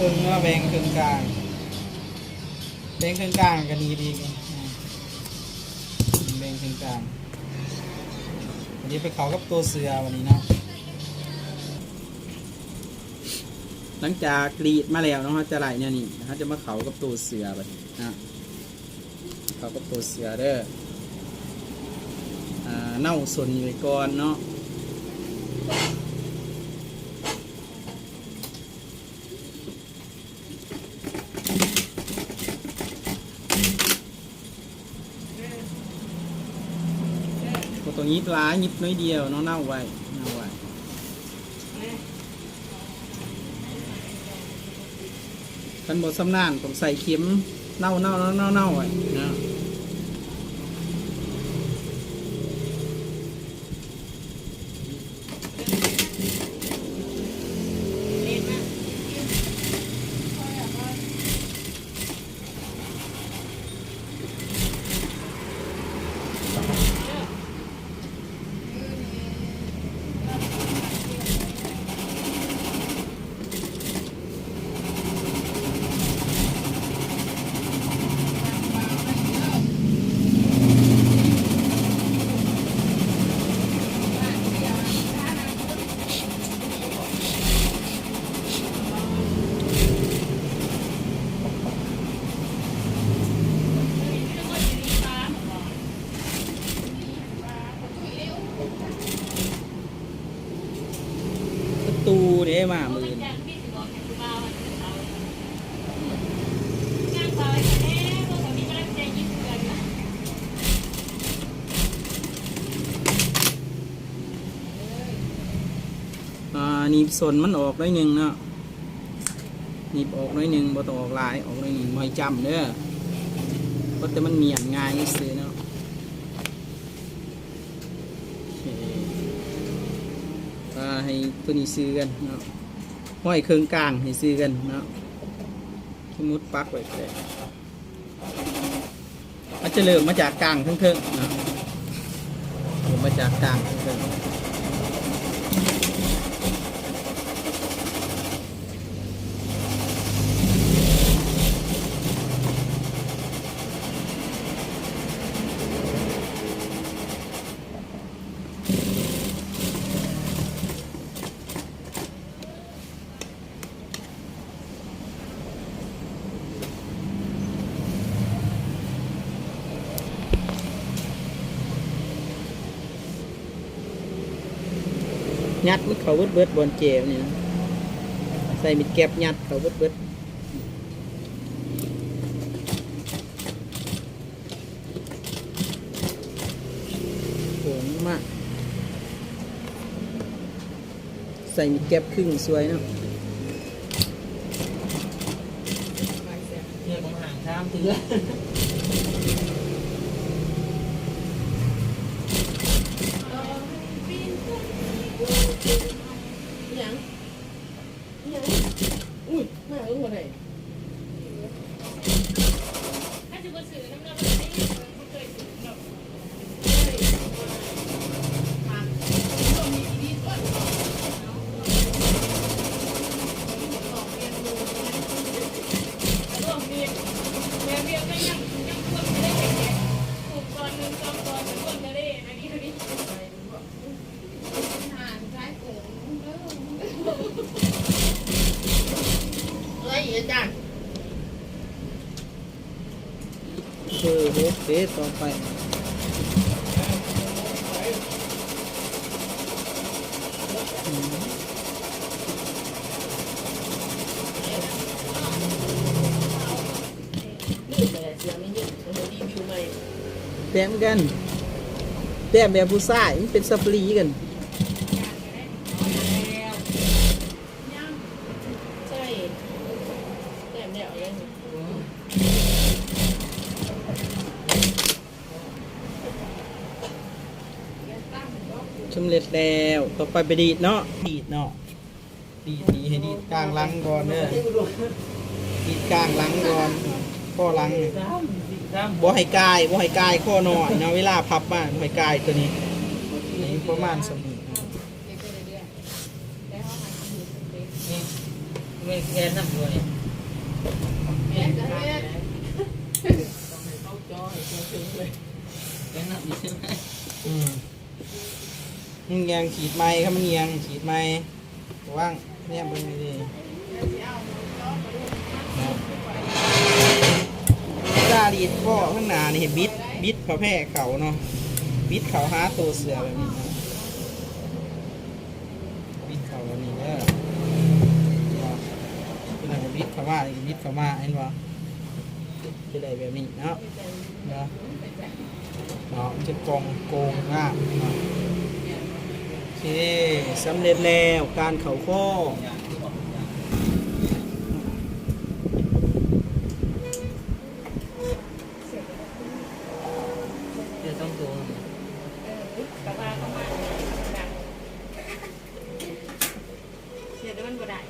ເບິ່ງວ່າແບ່ງເຄິ່ງກາງ ແບ່ງເຄິ່ງກາງກໍດີອີກ ອາ ແບ່ງເຄິ່ງກາງ. ອັນນີ້ໄປເຂົ້າກັບໂຕເສືອບັດນີ້ເນາະ. ຫຼັງຈາກລີດມາແລ້ວເນາະ ເຮົາຈະໄລ່ແນວນີ້ ເຮົາຈະມາເຂົ້າກັບໂຕເສືອບັດນີ້ເນາະ. ເຂົ້າກັບໂຕເສືອເດີ ອາ ເນົາສົ້ນນີ້ໄວ້ກ່ອນເນາະ. ບໍ່ຕ້ອງຫຍິບຫຼາຍ ຫຍິບໜ້ອຍດຽວເນາະ ເນົາໄວ້ ເນົາໄວ້. ຄັນບໍ່ຊຳນານຕ້ອງໃຊ້ເຂັມເນົາໆໆໆໄວ້ເນາະ. ປະຕູເດ້ມາມື້ອື່ນ. ອ່າ ໜີບສົ້ນມັນອອກໜ້ອຍໜຶ່ງເນາະ ໜີບອອກໜ້ອຍໜຶ່ງ ບໍ່ຕ້ອງອອກຫຼາຍ ອອກໜ້ອຍໜຶ່ງ ບໍ່ໃຫ້ຈ້ຳເດີ ເພາະແຕ່ມັນມ້ຽນງ່າຍຊື່ເນາະ. ໂອເຄ ອ່າ ໃຫ້ໂຕນີ້ຊື່ກັນເນາະ ຫ້ອຍເຄິ່ງກາງໃຫ້ຊື່ກັນເນາະ ສົມມຸດປັກໄວ້ກໍໄດ້. ມັນຈະເລີ່ມມາຈາກກາງເທິງໆເນາະ ເລີ່ມມາຈາກກາງເທິງໆ. ຍັດມັນເຂົ້າເບິດໆ ບ່ອນແຈວນີ້ນະ ໃສ່ມີດແກັບຍັດເຂົ້າເບິດໆ. ໂອ້ ມາ ໃສ່ມີດແກັບຄຶ່ງຊ່ວຍເນາະ ເຮືອກຳລັງຖາມເທື່ອ. ຫຍັງ? ຫຍັງ? ອຸ້ຍ ມາເບິ່ງບໍ່ໄດ້. ເບີຫົກເດ້ ຕໍ່ໄປ ອືມ. ແຕ້ມກັນ ແຕ້ມແບບຜູ້ຊາຍ ມັນເປັນສະປຣີກັນ. ສຳເລັດແລ້ວ ຕໍ່ໄປໄປດີດເນາະ ດີດເນາະ. ດີດ ດີດ ໃຫ້ດີດກາງຫຼັງກ່ອນເດີ ດີດກາງຫຼັງກ່ອນ ຂໍ້ຫຼັງນີ້ ບໍ່ໃຫ້ກາຍ ບໍ່ໃຫ້ກາຍຂໍ້ນ້ອຍເນາະ ເວລາພັບມາ ບໍ່ໃຫ້ກາຍໂຕນີ້ ໃຫ້ປະມານສ່ຳນີ້. ນີ້ ເວ ແຂນນຳດ້ວຍ ແຂນກໍເຮັດ ແຂນນຳອີກ ອືມ ມັນຍ່າງຂີດໃໝ່ ຄັນມັນຍ່າງຂີດໃໝ່ ລະວັງ ແນມເບິ່ງດີໆ ເນາະ ເວລາລີດເບາະຂ້າງໜ້ານີ້ ໃຫ້ບິດ ບິດຜ້າແພເຂົ້າເນາະ ບິດເຂົ້າຫາໂຕເສື້ອແບບນີ້ເນາະ ບິດເຂົ້າອັນນີ້ເດີ ເນາະ ເວລາບິດເຂົ້າມາ ບິດເຂົ້າມາ ເຫັນບໍ່? ຈະໄດ້ແບບນີ້ເນາະ ເນາະ ເນາະ ມັນຈະກ່ອງໂກງງາມເນາະ ໂອເຄ ສຳເລັດແລ້ວ ການເຂົ້າຄໍ ເສື້ອສອງໂຕ ເອີ ກະວ່າເຂົາມາ ເສື້ອແຕ່ມັນບໍ່ໄດ້.